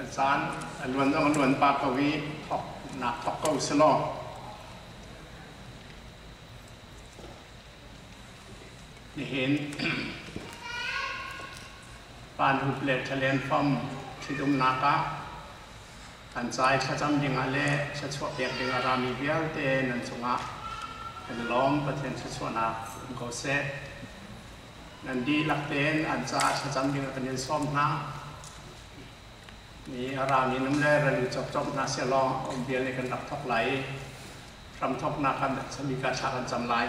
Kan caan a luan zong a luan pah ko i thawknak thawk ko usih law. Nihin Panhup le Thalen fam ṭhitumnak ah kan ca i thlacam dingah le thluachuah pek dingah rami vialte nan cungah kan i lawm. Pathian thluachuahnak um ko seh. Nan dihlak tein an caah thlacam dingah kan in sawm hna. Mi a rami num le ralu cawkcawk hna seh law um vial nih kan rak thawk lai i hramthawknak kan mika thla kan cam lai.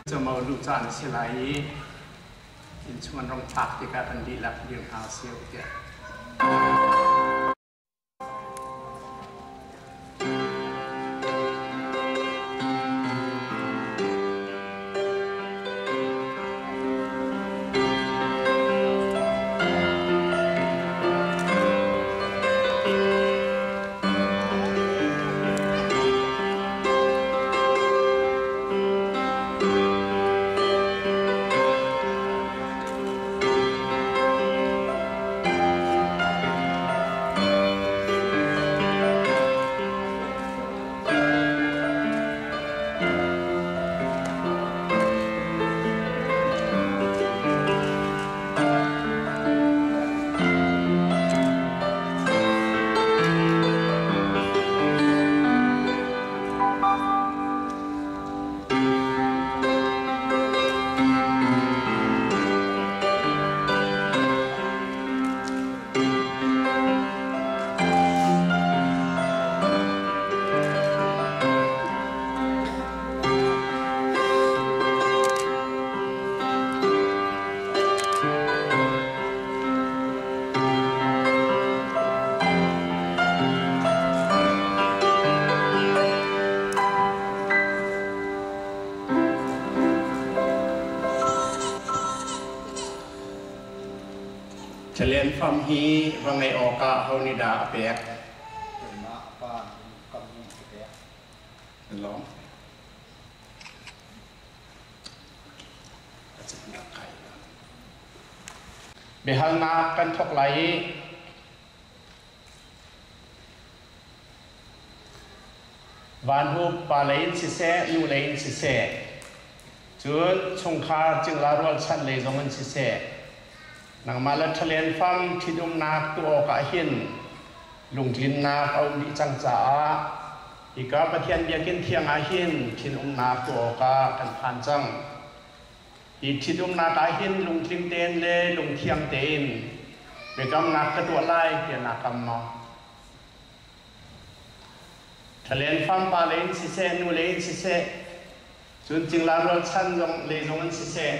Camo luh caan a si lai i innchung an rong phak tikah kan dihlak dir hna usih tiah. Thalian fam hi va ngeih awkah ho nih dah a pek? Keimah a pa nih kam nih a pek. Lawm. Biahalnak kan thawk lai i Vanhup pa lei in siseh, nu lei in siseh, cun chungkhar cingla rualchan lei zong in siseh, nangmah le ṭhalen fam ṭhitumnak tuah awkah hin lungtlinnak a um dih cang caah hika Pathian biakinn thiang ah hin ṭhinumnak tuah awkah kan phan cang. Hi ṭhitumnak ah hin lungtling tein le lungthiang tein biakamnak ka tuah lai tiah naa kam maw? Ṭhalen fampa lei in siseh, nu lei in siseh, cun cingla rualchan zong lei zong in siseh,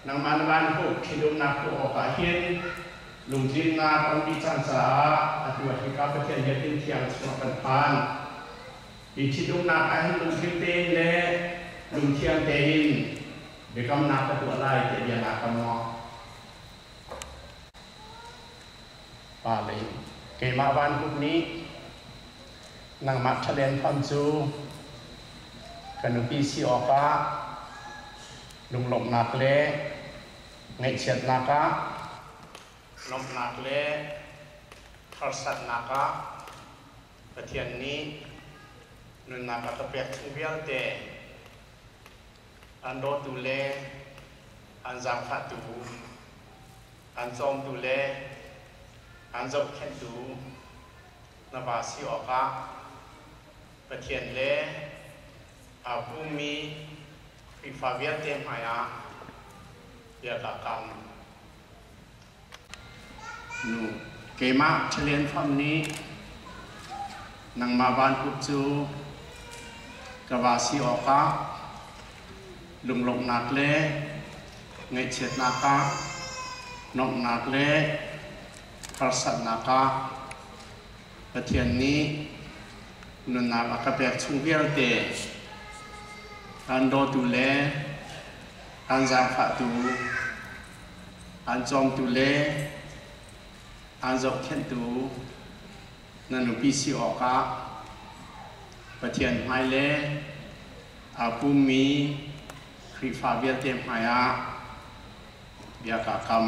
nangmah na van hmuh ṭhitumnak tuah awkah hin lungtlinnak a um dih cang caah atu ah hika Pathian biakinn thiang chungah kan phan. Hi ṭhitumnak ah hin lungtling tein le lungthiang tein biakamnak ka tuah lai tiah bia naa kam maw? Pa lei keimah Van Hup nih nangmah ṭhalen fam cu ka nupi si awkah lunglawmhnak le ngaihchiatnak ah lawmhnak le harsatnak ah Pathian nih nunnak a ka pek chung vialte an dawtu le an zaangfahtu, an cawmtu le an zohkhenhtu na va si awkah Pathian le aa pummi Khrihfa vialte hmaiah bia kaa kam. Nu, keimah Ṭhalian Fam nih nangmah vanhup cu ka va si awkah lunglawmhnak le ngaihchiatnak ah, nuamhnak le harsatnak ah Pathian nih nunnak a ka pek chung vialte aan dawtu le aan zaangfahtu Aan cawmtu le aan zohkhenhtu na nupi si awkah Pathian hmai le aa pummi Khrihfa vialte hmaiah bia kaa kam.